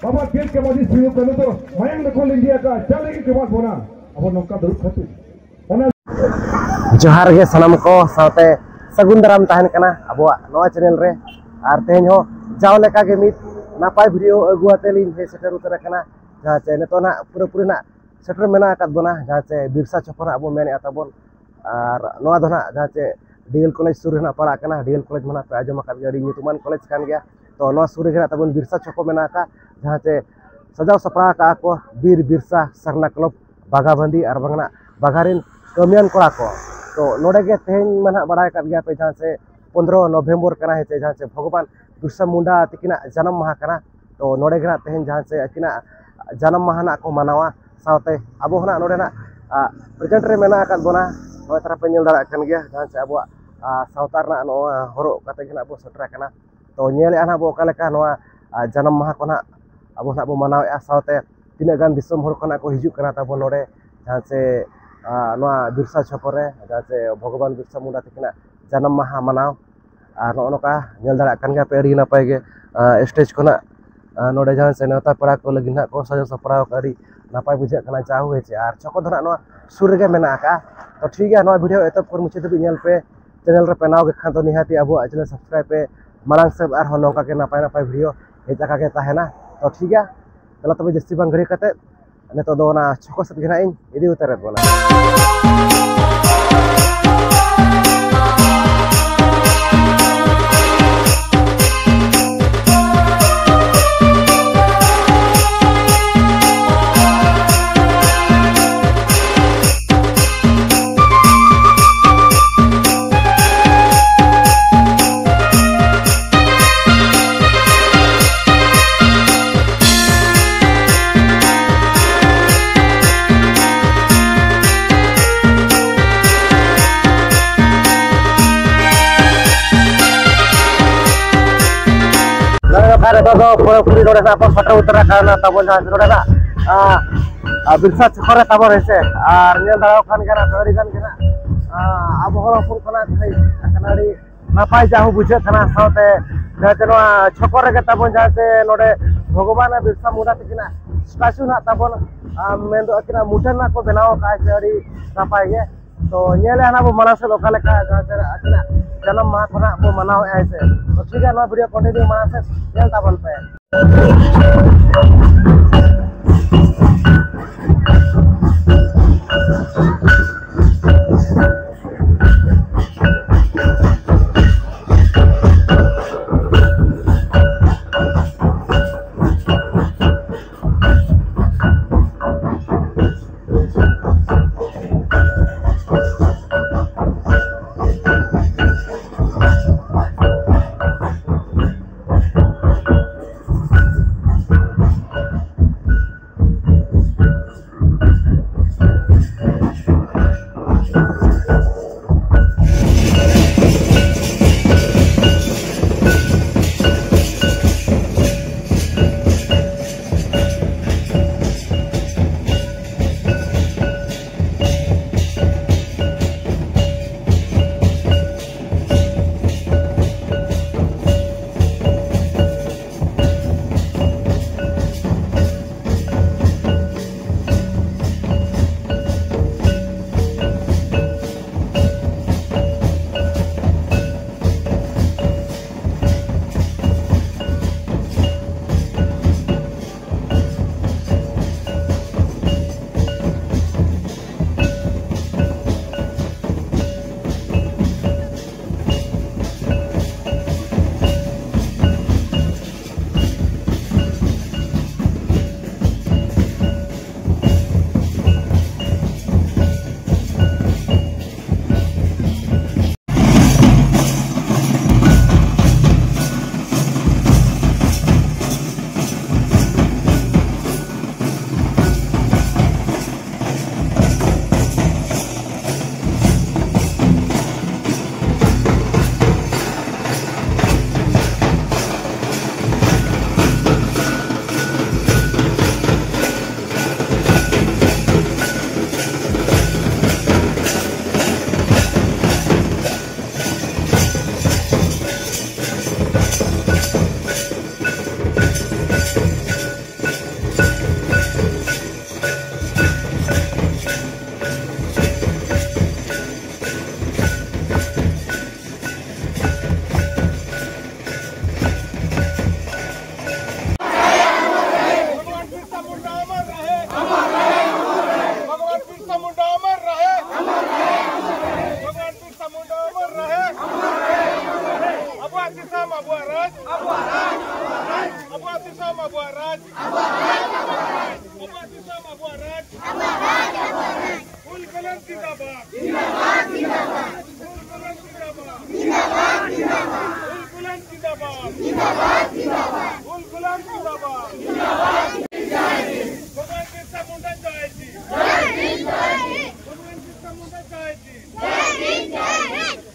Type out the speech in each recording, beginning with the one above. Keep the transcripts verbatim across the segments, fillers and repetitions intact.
ᱵᱟᱵᱟ ᱛᱤᱞᱠᱟᱹ ᱢᱟᱹᱡᱷᱤ ᱥᱤᱫᱩ ᱠᱟᱹᱱᱦᱩ ᱫᱚ ᱢᱟᱭᱟᱝ ᱫᱟᱜ ᱠᱚ ᱞᱤᱸᱡᱤ ᱟᱠᱟᱫ ᱪᱟᱞᱮ ᱜᱮ ᱠᱮᱵᱟᱫ ᱵᱚᱱᱟ ᱟᱵᱚ ᱱᱚᱝᱠᱟ ᱫᱩᱲᱩᱵ ᱠᱷᱟᱹᱛᱤᱨ᱾ ᱚᱱᱟ ᱡᱚᱦᱟᱨ ᱜᱮ ᱥᱟᱱᱟᱢ ᱠᱚ ᱥᱟᱶᱛᱮ ᱥᱟᱹᱜᱩᱱ ᱫᱟᱨᱟᱢ ᱛᱟᱦᱮᱱ ᱠᱟᱱᱟ ᱟᱵᱚᱣᱟᱜ ᱱᱚᱣᱟ ᱪᱮᱱᱮᱞ ᱨᱮ᱾ ᱟᱨ ᱛᱮᱦᱮᱧ ᱦᱚᱸ ᱡᱟᱣ ᱞᱮᱠᱟ ᱜᱮ ᱢᱤᱫ ᱱᱟᱯᱟᱭ ᱵᱷᱤᱰᱤᱭᱳ ᱟᱹᱜᱩ ᱟᱛᱮ ᱞᱤᱧ ᱦᱮᱡ ᱥᱮᱴᱮᱨ ᱩᱛᱟᱹᱨ ᱟᱠᱟᱱᱟ, ᱡᱟᱦᱟᱸ ᱪᱮ ᱱᱤᱛᱚᱜ ᱱᱟᱜ ᱯᱩᱨᱟᱹᱯᱩᱨᱤ ᱱᱟᱜ ᱥᱮᱴᱮᱨ ᱢᱮᱱᱟᱜ ᱟᱠᱟᱫ ᱵᱚᱱᱟ, ᱡᱟᱦᱟᱸ ᱪᱮ ᱵᱤᱨᱥᱟ ᱪᱷᱚᱠᱚ ᱱᱟᱜ ᱵᱚᱱ ᱢᱮᱱᱮᱫᱼᱟ ᱛᱟᱵᱚᱱ᱾ ᱟᱨ ᱱᱚᱣᱟ ᱫᱚ ᱱᱟᱜ ᱡᱟᱦᱟᱸ ᱪᱮ ᱰᱤ ᱮᱞ ᱠᱚᱞᱮᱡᱽ ᱥᱩᱨ ᱨᱮ ᱱᱟᱜ ᱯᱟᱲᱟᱜ ᱠᱟᱱᱟ᱾ ᱰᱤ ᱮᱞ ᱠᱚᱞᱮᱡᱽ ᱢᱟ ᱱᱟᱜ ᱯᱮ ᱟᱸᱡᱚᱢ ᱟᱠᱟᱫ ᱜᱮᱭᱟ, ᱟᱹᱰᱤ ᱧᱩᱛᱩᱢᱟᱱ ᱠᱚᱞᱮᱡᱽ ᱠᱟᱱ ᱜᱮᱭᱟ᱾ ᱛᱚ ᱱᱚᱣᱟ ᱥᱩᱨ ᱨᱮᱜᱮ ᱱᱟᱜ ᱛᱟᱵᱚᱱ ᱵᱤᱨᱥᱟ ᱪᱷᱚᱠᱚ ᱢᱮᱱᱟᱜ ᱟᱠᱟᱫ, ᱡᱟᱦᱟᱸ ᱪᱮ ᱥᱟᱡᱟᱣ ᱥᱟᱯᱲᱟᱣ ᱟᱠᱟᱫᱼᱟ ᱠᱚ ᱵᱤᱨ ᱵᱤᱨᱥᱟ ᱥᱟᱨᱱᱟ ᱠᱞᱚᱵᱽ ᱵᱟᱜᱟᱵᱟᱱᱫᱤ ᱟᱨ ᱵᱟᱝ ᱱᱟᱜ ᱵᱟᱜᱟ ᱨᱮᱱ ᱠᱟᱹᱢᱤᱭᱟᱱ ᱠᱚᱲᱟ ᱠᱚ᱾ ᱛᱚ ᱱᱚᱰᱮ ᱜᱮ ᱛᱮᱦᱮᱧ ᱢᱟ ᱱᱟᱜ ᱵᱟᱲᱟᱭ ᱟᱠᱟᱫ ᱜᱮᱭᱟ ᱯᱮ, ᱡᱟᱦᱟᱸ ᱪᱮ ᱯᱚᱱᱫᱽᱨᱚ ᱱᱚᱵᱷᱮᱢᱵᱚᱨ ᱠᱟᱱᱟ, ᱦᱮᱸ ᱪᱮ, ᱡᱟᱦᱟᱸ ᱪᱮ ᱵᱷᱚᱜᱚᱵᱟᱱ ᱵᱤᱨᱥᱟ ᱢᱩᱱᱰᱟ ᱛᱤᱠᱤᱱᱟᱜ ᱡᱟᱱᱟᱢ ᱢᱟᱦᱟ ᱠᱟᱱᱟ᱾ ᱛᱚ ᱱᱚᱰᱮ ᱜᱮ ᱱᱟᱜ ᱛᱮᱦᱮᱧ ᱡᱟᱦᱟᱸ ᱪᱮ ᱟᱹᱠᱤᱱᱟᱜ ᱡᱟᱱᱟᱢ ᱢᱟᱦᱟ ᱱᱟᱜ ᱠᱚ ᱢᱟᱱᱟᱣᱟ᱾ ᱥᱟᱶᱛᱮ ᱟᱵᱚ ᱦᱚᱸ ᱱᱟᱜ ᱱᱚᱰᱮ ᱱᱟᱜ, ᱟ, ᱯᱨᱮᱡᱮᱱᱴ ᱨᱮ ᱢᱮᱱᱟᱜ ᱟᱠᱟᱫ ᱵᱚᱱᱟ᱾ ᱱᱚᱜᱼᱚᱭ ᱛᱟᱨᱟ ᱯᱮ ᱧᱮᱞ ᱫᱟᱲᱮᱭᱟᱜ ᱠᱟᱱ ᱜᱮᱭᱟ, ᱡᱟᱦᱟᱸ ᱪᱮ ᱟᱵᱚᱣᱟᱜ, ᱟ, ᱥᱟᱶᱛᱟ ᱨᱮᱱᱟᱜ ᱱᱚᱣᱟ ᱦᱚᱨᱚᱜ ᱠᱟᱛᱮ ᱜᱮ ᱱᱟᱜ ᱵᱚ ᱥᱮᱴᱮᱨ ᱟᱠᱟᱱᱟ᱾ ᱛᱚ ᱧᱮᱞᱮᱫᱼᱟ ᱱᱟᱜ ᱵᱚ ᱚᱠᱟ ᱞᱮᱠᱟ ᱱᱚᱣᱟ, ᱟ, ᱡᱟᱱᱟᱢ ᱢᱟᱦᱟ ᱠᱚ ᱱᱟᱜ ᱟᱵᱚ ᱱᱟᱜ ᱵᱚ ᱢᱟᱱᱟᱣᱮᱫᱼᱟ᱾ ᱥᱟᱶᱛᱮ ᱛᱤᱱᱟᱹᱜ ᱜᱟᱱ ᱫᱤᱥᱚᱢ ᱦᱚᱲ ᱠᱷᱚᱱᱟᱜ ᱠᱚ ᱦᱤᱡᱩᱜ ᱠᱟᱱᱟ ᱛᱟᱵᱚ ᱱᱚᱰᱮ, ᱡᱟᱦᱟᱸ ᱪᱮ, ᱟ, ᱱᱚᱣᱟ ᱵᱤᱨᱥᱟ ᱪᱷᱚᱠᱚ ᱨᱮ, ᱡᱟᱦᱟᱸ ᱪᱮ ᱵᱷᱚᱜᱚᱵᱟᱱ ᱵᱤᱨᱥᱟ ᱢᱩᱱᱰᱟ ᱛᱟᱹᱠᱤᱱᱟᱜ ᱡᱟᱱᱟᱢ ᱢᱟᱦᱟ ᱢᱟᱱᱟᱣ᱾ ᱟᱨ ᱱᱚᱜᱼᱚ ᱱᱚᱝᱠᱟ ᱧᱮᱞ ᱫᱟᱲᱮᱭᱟᱜ ᱠᱟᱱ ᱜᱮᱭᱟ ᱯᱮ ᱟᱹᱰᱤ ᱱᱟᱯᱟᱭ ᱜᱮ, ᱟ, ᱥᱴᱮᱡᱽ ᱠᱷᱚᱱᱟᱜ, ᱟ, ᱱᱚᱰᱮ ᱡᱟᱦᱟᱸ ᱪᱮ ᱱᱮᱣᱛᱟ ᱯᱮᱲᱟ ᱠᱚ ᱞᱟᱹᱜᱤᱫ ᱱᱟᱜ ᱠᱚ ᱥᱟᱡᱟᱣ ᱥᱟᱯᱲᱟᱣ ᱟᱠᱟᱫ, ᱟᱹᱰᱤ ᱱᱟᱯᱟᱭ ᱵᱩᱡᱷᱟᱹᱜ ᱠᱟᱱᱟ᱾ ᱡᱟᱦᱳ ᱦᱮᱸ ᱪᱮ, ᱟᱨ ᱪᱷᱚᱠᱚ ᱫᱚ ᱱᱟᱜ ᱱᱚᱣᱟ ᱥᱩᱨ ᱨᱮᱜᱮ ᱢᱮᱱᱟᱜ ᱟᱠᱟᱫᱼᱟ᱾ ᱛᱚ ᱴᱷᱤᱠ ᱜᱮᱭᱟ, ᱱᱚᱣᱟ ᱵᱷᱤᱰᱤᱭᱳ ᱮᱛᱚᱦᱚᱵ ᱠᱷᱚᱱ ᱢᱩᱪᱟᱹᱫ ᱫᱷᱟᱹᱵᱤᱡ ᱧᱮᱞ ᱯᱮ᱾ ᱪᱮᱱᱮᱞ ᱨᱮ ᱯᱮ ᱱᱟᱣᱟ ᱜᱮ ᱠᱷᱟᱱ ᱫᱚ ᱱᱤᱦᱟᱹᱛᱤ ᱟᱵᱚᱣᱟᱜ ᱪᱮᱱᱮᱞ ᱥᱟᱵᱥᱠᱨᱟᱭᱤᱵ ᱯᱮ᱾ ᱢᱟᱲᱟᱝ ᱥᱮᱫ ᱟᱨᱦᱚᱸ ᱱᱚᱝᱠᱟ ᱜᱮ ᱱᱟᱯᱟᱭ ᱱᱟᱯᱟᱭ ᱵᱷᱤᱰᱤᱭᱳ ᱦᱮᱡ ᱟᱠᱟ ᱜᱮ ᱛᱟᱦᱮᱱᱟ᱾ ᱛᱚ ᱴᱷᱤᱠ ᱜᱮᱭᱟ, ᱛᱟᱦᱚᱞᱮ ᱛᱚᱵᱮ ᱡᱟᱹᱥᱛᱤ ᱵᱟᱝ ᱜᱷᱟᱹᱲᱤ ᱠᱟᱛᱮᱫ ᱱᱤᱛᱚᱜ ᱫᱚ ᱚᱱᱟ ᱪᱷᱚᱠᱚ ᱥᱮᱫ ᱜᱮ ᱱᱟᱜ ᱤᱧ ᱤᱫᱤ ᱩᱛᱟᱹᱨᱮᱫ ᱵᱚᱱᱟ᱾ ᱱᱚᱜᱼᱚᱭ ᱱᱚᱝᱠᱟ ᱱᱤᱛᱚᱜ ᱫᱚ ᱯᱩᱨᱟᱹᱯᱩᱨᱤ ᱱᱚᱰᱮ ᱱᱟᱜ ᱵᱚᱱ ᱥᱮᱴᱮᱨ ᱩᱛᱟᱹᱨ ᱟᱠᱟᱱᱟ ᱛᱟᱵᱚᱱ, ᱡᱟᱦᱟᱸ ᱱᱚᱰᱮ ᱱᱟᱜ, ᱟ, ᱟ, ᱵᱤᱨᱥᱟ ᱪᱷᱚᱠᱚ ᱨᱮ ᱛᱟᱵᱚᱱ, ᱦᱮᱸ ᱥᱮ᱾ ᱟᱨ ᱧᱮᱞ ᱫᱟᱲᱮᱭᱟᱜ ᱠᱟᱱ ᱜᱮᱭᱟ ᱱᱟᱜ ᱟᱹᱰᱤ ᱜᱟᱱ ᱜᱮ ᱱᱟᱜ, ᱟ, ᱟᱵᱚ ᱦᱚᱲ ᱦᱚᱯᱚᱱ ᱠᱷᱚᱱᱟᱜ ᱦᱮᱡ ᱟᱠᱟᱱᱟ, ᱟᱹᱰᱤ ᱱᱟᱯᱟᱭ ᱡᱟᱦᱳ ᱵᱩᱡᱷᱟᱹᱜ ᱠᱟᱱᱟ᱾ ᱥᱟᱶᱛᱮ ᱡᱟᱦᱟᱸ ᱪᱮ ᱱᱚᱣᱟ ᱪᱷᱚᱠᱚ ᱨᱮᱜᱮ ᱛᱟᱵᱚᱱ, ᱡᱟᱦᱟᱸ ᱪᱮ ᱱᱚᱰᱮ ᱵᱷᱚᱜᱚᱵᱟᱱ ᱵᱤᱨᱥᱟ ᱢᱩᱱᱰᱟ ᱛᱟᱹᱠᱤᱱᱟᱜ ᱥᱴᱟᱪᱩ ᱱᱟᱜ ᱛᱟᱵᱚᱱ, ᱟᱨ ᱢᱮᱱᱫᱚ ᱟᱹᱠᱤᱱᱟᱜ ᱢᱩᱴᱷᱟᱹᱱ ᱱᱟᱜ ᱠᱚ ᱵᱮᱱᱟᱣ ᱟᱠᱟᱫᱼᱟ ᱥᱮ ᱟᱹᱰᱤ ᱱᱟᱯᱟᱭ ᱜᱮ᱾ ᱛᱚ ᱧᱮᱞᱮᱫᱼᱟ ᱱᱟᱜ ᱵᱚ ᱢᱟᱲᱟᱝ ᱥᱮᱫ ᱚᱠᱟ ᱞᱮᱠᱟ ᱡᱟᱦᱟᱸ ᱪᱮ ᱟᱹᱠᱤᱱᱟᱜ ᱡᱟᱱᱟᱢ ᱢᱟᱦᱟ ᱠᱷᱚᱱᱟᱜ ᱵᱚ ᱢᱟᱱᱟᱣᱮᱫᱼᱟ ᱥᱮ᱾ ᱛᱚ ᱴᱷᱤᱠ ᱜᱮᱭᱟ, ᱱᱚᱣᱟ ᱵᱷᱤᱰᱤᱭᱳ ᱠᱚᱱᱴᱤᱱᱤᱭᱩ ᱢᱟᱲᱟᱝ ᱥᱮᱫ ᱧᱮᱞ ᱛᱟᱵᱚᱱ ᱯᱮ᱾ जय हिंद। जय हिंद।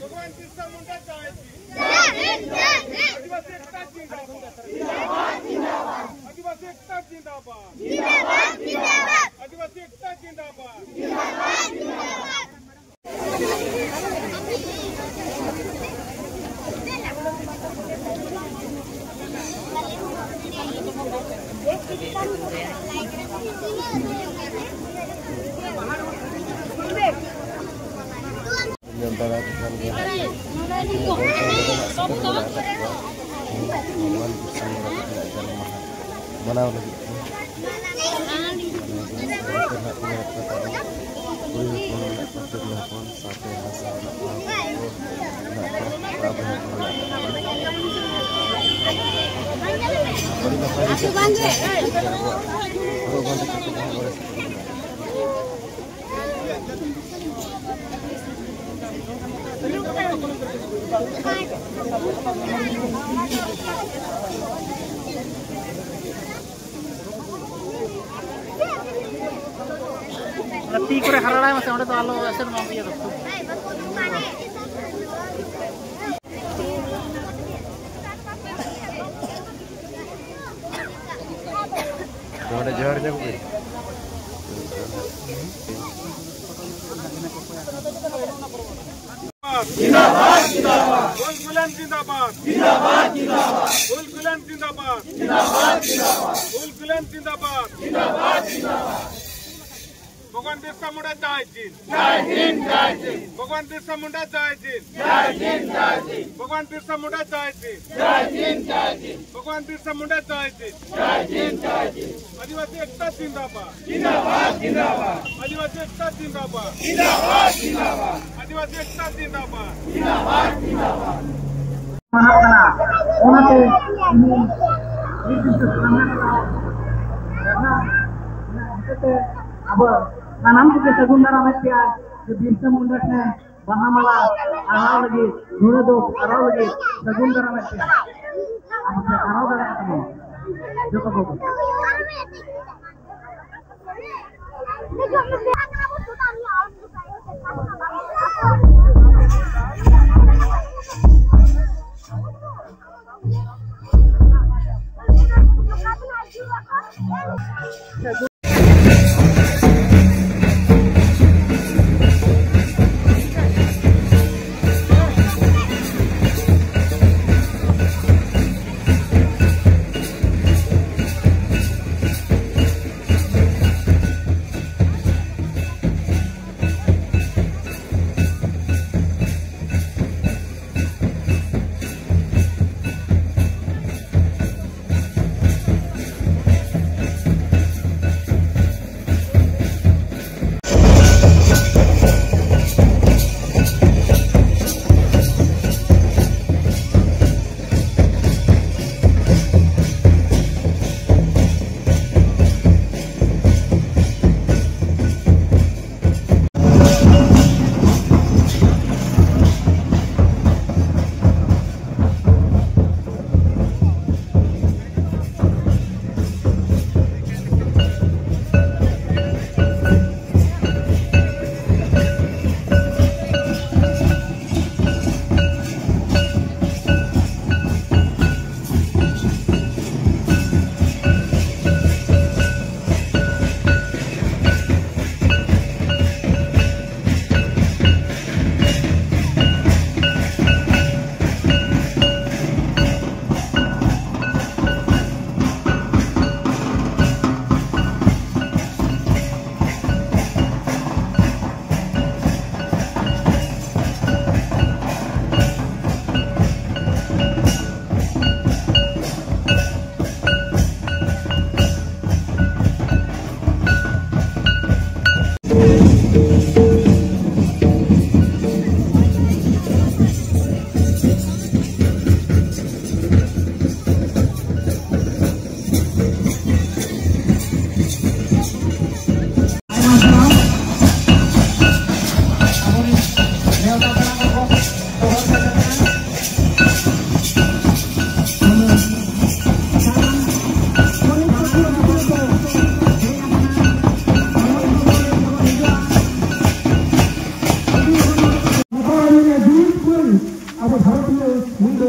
भगवान बिरसा मुंडा जय हिंद। जय हिंद, जय हिंद। आदिवासी एकता जिंदाबाद। जिंदाबाद, जिंदाबाद। आदिवासी एकता जिंदाबाद। जिंदाबाद, जिंदाबाद। आदिवासी एकता जिंदाबाद। जिंदाबाद, जिंदाबाद। ᱧᱮᱞ ᱫᱟᱲᱮᱭᱟᱠᱚ ᱠᱟᱱ ᱜᱮᱭᱟ᱾ ᱢᱟᱱᱟᱣ ᱞᱟᱹᱜᱤᱫ ᱛᱮ᱾ ᱠᱩᱲᱤ ᱦᱚᱯᱚᱱ ᱢᱮᱱᱟᱜ ᱠᱚᱣᱟ, ᱛᱤᱨᱞᱟᱹ ᱦᱚᱯᱚᱱ, ᱥᱟᱶᱛᱮ ᱦᱟᱥᱟ ᱢᱮᱱᱟᱜ ᱠᱚᱣᱟ, ᱢᱮᱱᱟᱜ ᱠᱚᱣᱟ, ᱠᱚᱲᱟ ᱵᱚᱭᱦᱟ ᱠᱚ ᱢᱮᱱᱟᱜ ᱠᱚᱣᱟ᱾ ᱟᱹᱰᱤ ᱱᱟᱯᱟᱭ ᱜᱮ ᱟᱵᱚᱣᱟᱜ ᱦᱚᱨᱚᱜ ᱵᱟᱸᱫᱮ ᱠᱟᱛᱮ ᱡᱟᱦᱟᱸ ᱵᱚᱱ ᱚᱱᱟ ᱛᱤ ᱠᱚᱨᱮ ᱦᱟᱨᱟᱲᱟᱭ ᱢᱟᱥᱮ, ᱚᱸᱰᱮ ᱫᱚ ᱟᱞᱚ ᱮᱥᱮᱫ ᱢᱟ ᱤᱭᱟᱹ ᱫᱚ᱾ ᱱᱚᱰᱮ ᱡᱚᱦᱟᱨ ᱧᱚᱜ ᱵᱤᱱ᱾ जिंदाबाद, जिंदाबाद। उलगुलान जिंदाबाद। जिंदाबाद, जिंदाबाद। उलगुलान जिंदाबाद। जिंदाबाद, जिंदाबाद। उलगुलान जिंदाबाद। जिंदाबाद, जिंदाबाद। भगवान बिरसा मुंडा जय हिंद। जय हिंद, जय हिंद। भगवान बिरसा मुंडा जय हिंद। जय हिंद, जय हिंद। भगवान बिरसा मुंडा जय हिंद। जय हिंद, जय हिंद। भगवान बिरसा मुंडा जय हिंद। जय हिंद, जय हिंद। आदिवासी एकता जिंदाबाद। जिंदाबाद, जिंदाबाद। आदिवासी एकता जिंदाबाद। जिंदाबाद, जिंदाबाद। आदिवासी एकता जिंदाबाद। ᱡᱤᱱᱫᱟᱵᱟᱫ, ᱡᱤᱱᱫᱟᱵᱟᱫ᱾ ᱢᱟᱱᱟᱜ ᱠᱟᱱᱟ᱾ ᱚᱱᱟᱛᱮ ᱤᱧ ᱱᱤᱨᱫᱤᱥᱴᱚ ᱥᱟᱢᱱᱟ ᱠᱟᱛᱷᱟ ᱡᱟᱦᱟᱸ ᱦᱚᱛᱮᱛᱮ ᱟᱵᱚ ᱥᱟᱱᱟᱢ ᱠᱚᱜᱮ ᱥᱟᱹᱜᱩᱱ ᱫᱟᱨᱟᱢᱮᱫ ᱯᱮᱭᱟ ᱡᱮ ᱵᱤᱨᱥᱟ ᱢᱩᱱᱰᱟ ᱴᱷᱮᱱ ᱵᱟᱦᱟ ᱢᱟᱞᱟ ᱟᱨᱟᱣ ᱞᱟᱹᱜᱤᱫ, ᱫᱷᱩᱲᱟᱹ ᱫᱚ ᱟᱨᱟᱣ ᱞᱟᱹᱜᱤᱫ ᱥᱟᱹᱜᱩᱱ ᱫᱟᱨᱟᱢᱮᱫ ᱯᱮᱭᱟ᱾ ᱟᱵᱚ ᱯᱮ ᱟᱨᱟᱣ ᱫᱟᱲᱮᱭᱟᱜ ᱛᱟᱵᱚᱱᱟ ᱡᱚᱛᱚ ᱠᱚᱜᱮ᱾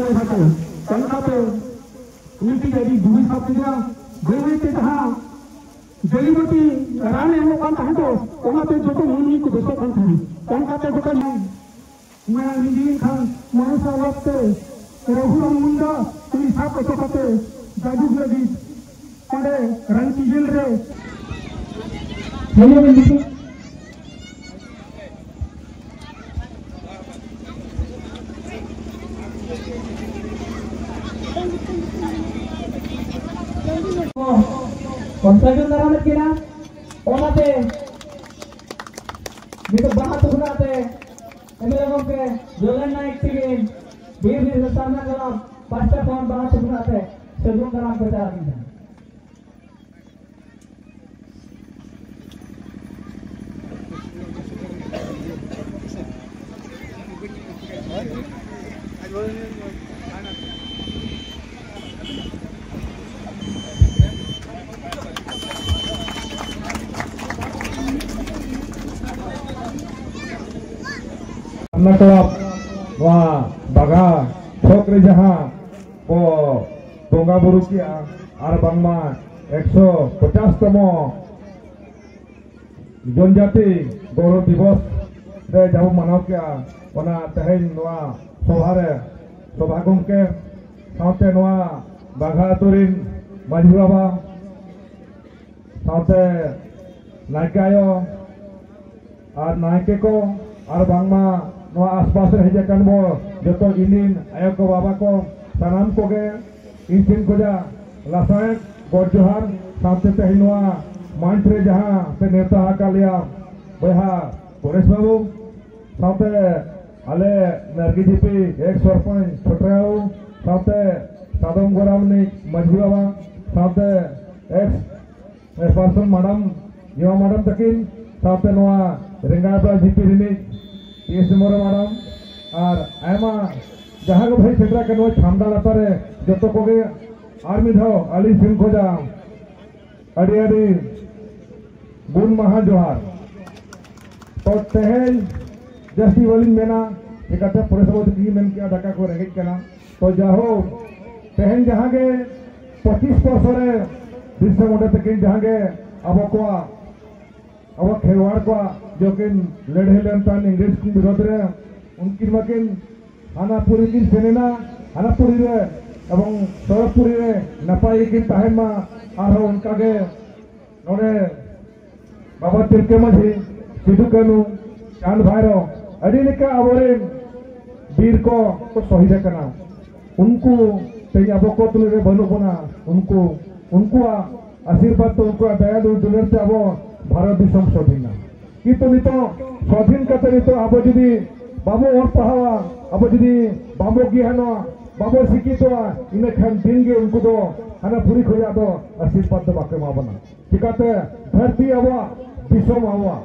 ᱚᱱᱠᱟᱛᱮ ᱢᱤᱫᱴᱤᱡ ᱟᱹᱰᱤ ᱵᱩᱨᱩ ᱥᱟᱵ ᱠᱮᱫᱟ᱾ ᱵᱟᱹᱭ ᱵᱟᱹᱭᱛᱮ ᱡᱟᱦᱟᱸ ᱡᱟᱹᱲᱤᱵᱟᱹᱴᱤ ᱨᱟᱱ ᱮᱢᱚᱜ ᱠᱟᱱ ᱛᱟᱦᱮᱸ ᱫᱚ, ᱚᱱᱟᱛᱮ ᱡᱚᱛᱚ ᱢᱟᱹᱱᱢᱤ ᱠᱚ ᱵᱮᱥᱚᱜ ᱠᱟᱱ ᱛᱟᱦᱮᱸᱫ᱾ ᱚᱱᱠᱟᱛᱮ ᱜᱚᱴᱟ ᱢᱟᱭᱟᱝ ᱞᱤᱸᱡᱤᱭᱮᱱ ᱠᱷᱟᱱ ᱢᱚᱱᱥᱟ ᱚᱲᱟᱜ ᱛᱮ ᱨᱚᱜᱷᱩᱨᱟᱢ ᱢᱩᱱᱰᱟ ᱩᱱᱤ ᱥᱟᱵ ᱦᱚᱪᱚ ᱠᱟᱛᱮ ᱡᱟᱭᱡᱩᱜᱽ ᱞᱟᱹᱜᱤᱫ ᱚᱸᱰᱮ ᱨᱟᱱᱪᱤ ᱡᱮᱞ ᱨᱮ᱾ ᱠᱚᱱᱥᱟᱞᱴᱮᱱᱴ ᱫᱟᱨᱟᱢᱮᱫ ᱠᱤᱱᱟ᱾ ᱚᱱᱟᱛᱮ ᱱᱤᱛᱚᱜ ᱵᱟᱦᱟ ᱛᱩᱥᱱᱟ ᱛᱮ ᱮᱢᱮᱞᱮ ᱜᱚᱢᱠᱮ ᱡᱚᱞᱮᱱ ᱱᱟᱭᱮᱠ ᱛᱤᱠᱤᱱ ᱵᱤᱨ ᱵᱤᱨ ᱥᱟᱨᱱᱟ ᱠᱞᱟᱵᱽ ᱯᱟᱦᱴᱟ ᱠᱷᱚᱱ ᱵᱟᱦᱟ ᱛᱩᱥᱱᱟ ᱛᱮ ᱥᱟᱹᱜᱩᱱ ᱫᱟᱨᱟᱢ ᱠᱚ ᱪᱟᱞ ᱟᱹᱞᱤᱧ ᱠᱟᱱᱟ᱾ ᱚᱱᱟ ᱠᱞᱟᱵᱽ ᱱᱚᱣᱟ ᱵᱟᱜᱟ ᱪᱷᱚᱠ ᱨᱮ ᱡᱟᱦᱟᱸ ᱠᱚ ᱵᱚᱸᱜᱟ ᱵᱩᱨᱩ ᱠᱮᱜᱼᱟ ᱟᱨ ᱵᱟᱝᱢᱟ ᱮᱠᱥᱚ ᱯᱚᱪᱟᱥ ᱛᱚᱢᱚ ᱡᱚᱱᱡᱟᱛᱤ ᱜᱚᱣᱨᱚᱵ ᱫᱤᱵᱚᱥ ᱨᱮ ᱡᱟᱦᱟᱸ ᱵᱚ ᱢᱟᱱᱟᱣ ᱠᱮᱜᱼᱟ, ᱚᱱᱟ ᱛᱮᱦᱮᱧ ᱱᱚᱣᱟ ᱥᱚᱵᱷᱟ ᱨᱮ ᱥᱚᱵᱷᱟ ᱜᱚᱢᱠᱮ ᱥᱟᱶᱛᱮ ᱱᱚᱣᱟ ᱵᱟᱜᱷᱟ ᱟᱹᱛᱩ ᱨᱤᱱ ᱢᱟᱹᱡᱷᱤ ᱵᱟᱵᱟ ᱥᱟᱶᱛᱮ ᱱᱟᱭᱠᱮ ᱟᱭᱳ ᱟᱨ ᱱᱟᱭᱠᱮ ᱠᱚ ᱟᱨ ᱵᱟᱝᱢᱟ ᱱᱚᱣᱟ ᱟᱥᱯᱟᱥ ᱨᱮ ᱦᱮᱡ ᱟᱠᱟᱱ ᱵᱚ ᱡᱚᱛᱚ ᱤᱧ ᱨᱤᱱ ᱟᱭᱳ ᱠᱚ ᱵᱟᱵᱟ ᱠᱚ ᱥᱟᱱᱟᱢ ᱠᱚᱜᱮ ᱤᱧ ᱴᱷᱮᱱ ᱠᱷᱚᱱᱟᱜ ᱞᱟᱥᱟᱲᱦᱮᱫ ᱜᱚᱰ ᱡᱚᱦᱟᱨ ᱥᱟᱶᱛᱮ ᱛᱮᱦᱮᱧ ᱱᱚᱣᱟ ᱢᱚᱧᱪ ᱨᱮ ᱡᱟᱦᱟᱸ ᱯᱮ ᱱᱮᱣᱛᱟ ᱟᱠᱟᱫ ᱞᱮᱭᱟ ᱵᱚᱭᱦᱟ ᱯᱚᱨᱮᱥ ᱵᱟᱹᱵᱩ ᱥᱟᱶᱛᱮ ᱟᱞᱮ ᱱᱟᱨᱜᱤ ᱡᱤᱯᱤ ᱮᱠᱥ ᱥᱚᱨᱯᱚᱧᱪ ᱪᱷᱳᱴᱨᱮ ᱵᱟᱹᱵᱩ ᱥᱟᱶᱛᱮ ᱥᱟᱫᱚᱢ ᱜᱚᱨᱟᱢ ᱨᱤᱱᱤᱡ ᱢᱟᱹᱡᱷᱤ ᱵᱟᱵᱟ ᱥᱟᱶᱛᱮ ᱮᱠᱥ ᱪᱮᱭᱟᱨᱯᱟᱨᱥᱚᱱ ᱢᱮᱰᱟᱢ, ᱡᱤᱣᱟ ᱢᱮᱰᱟᱢ ᱛᱟᱹᱠᱤᱱ ᱥᱟᱶᱛᱮ ᱱᱚᱣᱟ ᱨᱮᱝᱜᱟᱭᱯᱟᱲᱟ ᱡᱤᱯᱤ ᱨᱤᱱᱤᱡ ᱴᱤ ᱮᱥ ᱢᱳᱨᱮ ᱢᱮᱰᱟᱢ ᱟᱨ ᱟᱭᱢᱟ ᱡᱟᱦᱟᱸ ᱜᱮ ᱵᱷᱟᱹᱭ ᱥᱮᱴᱮᱨ ᱟᱠᱟᱱ ᱱᱚᱣᱟ ᱪᱷᱟᱢᱰᱟ ᱞᱟᱛᱟᱨ ᱨᱮ ᱡᱚᱛᱚ ᱠᱚᱜᱮ ᱟᱨ ᱢᱤᱫ ᱫᱷᱟᱣ ᱟᱹᱞᱤᱧ ᱥᱮᱱ ᱠᱷᱚᱱᱟᱜ ᱟᱹᱰᱤ ᱟᱹᱰᱤ ᱜᱩᱱ ᱢᱟᱦᱟ ᱡᱚᱦᱟᱨ᱾ ᱛᱚ ᱛᱮᱦᱮᱧ ᱡᱟᱹᱥᱛᱤ ᱵᱟᱹᱞᱤᱧ ᱢᱮᱱᱟ, ᱪᱤᱠᱟᱹᱛᱮ ᱯᱚᱨᱮᱥ ᱵᱟᱹᱵᱩ ᱛᱟᱹᱠᱤᱱ ᱢᱮᱱ ᱠᱮᱜᱼᱟ ᱫᱟᱠᱟ ᱠᱚ ᱨᱮᱸᱜᱮᱡ ᱠᱟᱱᱟ᱾ ᱛᱚ ᱡᱟᱭᱦᱳᱠ, ᱛᱮᱦᱮᱧ ᱡᱟᱦᱟᱸ ᱜᱮ ᱯᱚᱸᱪᱤᱥ ᱵᱚᱨᱥᱚ ᱨᱮ ᱵᱤᱨᱥᱟ ᱢᱩᱱᱰᱟ ᱛᱟᱹᱠᱤᱱ ᱡᱟᱦᱟᱸ ᱜᱮ ᱟᱵᱚ ᱠᱚᱣᱟᱜ, ᱟᱵᱚ ᱠᱷᱮᱨᱣᱟᱲ ᱠᱚᱣᱟᱜ ᱡᱚᱠᱤᱱ ᱞᱟᱹᱲᱦᱟᱹᱭ ᱞᱮᱱ ᱛᱟᱦᱮᱸᱱ ᱤᱝᱨᱮᱡᱽ ᱠᱤᱱ ᱵᱤᱨᱳᱫᱷ ᱨᱮ, ᱩᱱᱠᱤᱱ ᱢᱟᱠᱤᱱ ᱦᱟᱱᱟ ᱯᱩᱨᱤ ᱠᱤᱱ ᱥᱮᱱ ᱮᱱᱟ, ᱦᱟᱱᱟ ᱯᱩᱨᱤ ᱨᱮ ᱮᱵᱚᱝ ᱥᱚᱨᱚᱜᱽᱯᱩᱨᱤ ᱨᱮ ᱱᱟᱯᱟᱭ ᱜᱮᱠᱤᱱ ᱛᱟᱦᱮᱱ ᱢᱟ, ᱟᱨᱦᱚᱸ ᱚᱱᱠᱟ ᱜᱮ ᱱᱚᱰᱮ ᱵᱟᱵᱟ ᱛᱤᱞᱠᱟᱹ ᱢᱟᱹᱡᱷᱤ, ᱥᱤᱫᱩ ᱠᱟᱹᱱᱩ, ᱪᱟᱸᱫ ᱵᱷᱟᱭᱨᱚ, ᱟᱹᱰᱤ ᱞᱮᱠᱟ ᱟᱵᱚᱨᱮᱱ ᱵᱤᱨ ᱠᱚ ᱠᱚ ᱥᱚᱦᱤᱫ ᱟᱠᱟᱱᱟ᱾ ᱩᱱᱠᱩ ᱛᱮᱦᱮᱧ ᱟᱵᱚ ᱠᱚ ᱛᱩᱞᱩᱡ ᱨᱮ ᱵᱟᱹᱱᱩᱜ ᱵᱚᱱᱟ᱾ ᱩᱱᱠᱩ, ᱩᱱᱠᱩᱣᱟᱜ ᱟᱥᱤᱨᱵᱟᱫᱽ ᱛᱮ, ᱩᱱᱠᱩᱣᱟᱜ ᱫᱟᱭᱟ ᱫᱩᱞᱟᱹᱲ ᱛᱮ ᱟᱵᱚ ᱵᱷᱟᱨᱚᱛ ᱫᱤᱥᱚᱢ ᱥᱟᱹᱫᱷᱤᱱᱟ᱾ ᱠᱤᱱᱛᱩ ᱱᱤᱛᱚᱜ ᱥᱟᱹᱫᱷᱤᱱ ᱠᱟᱛᱮ ᱱᱤᱛᱚᱜ ᱟᱵᱚ ᱡᱩᱫᱤ ᱵᱟᱵᱚ ᱚᱞ ᱯᱟᱲᱦᱟᱣᱟ, ᱟᱵᱚ ᱡᱩᱫᱤ ᱵᱟᱵᱚ ᱜᱮᱭᱟᱱᱚᱜᱼᱟ, ᱵᱟᱵᱚ ᱥᱤᱠᱠᱷᱤᱛᱚᱜᱼᱟ, ᱤᱱᱟᱹ ᱠᱷᱟᱱ ᱫᱤᱱ ᱜᱮ ᱩᱱᱠᱩ ᱫᱚ ᱦᱟᱱᱟ ᱯᱩᱨᱤ ᱠᱷᱚᱱᱟᱜ ᱫᱚ ᱟᱥᱤᱨᱵᱟᱫᱽ ᱫᱚ ᱵᱟᱠᱚ ᱮᱢᱟ ᱵᱚᱱᱟ᱾ ᱪᱤᱠᱟᱛᱮ? ᱫᱷᱟᱹᱨᱛᱤ ᱟᱵᱚᱣᱟᱜ, ᱫᱤᱥᱚᱢ ᱟᱵᱚᱣᱟᱜ᱾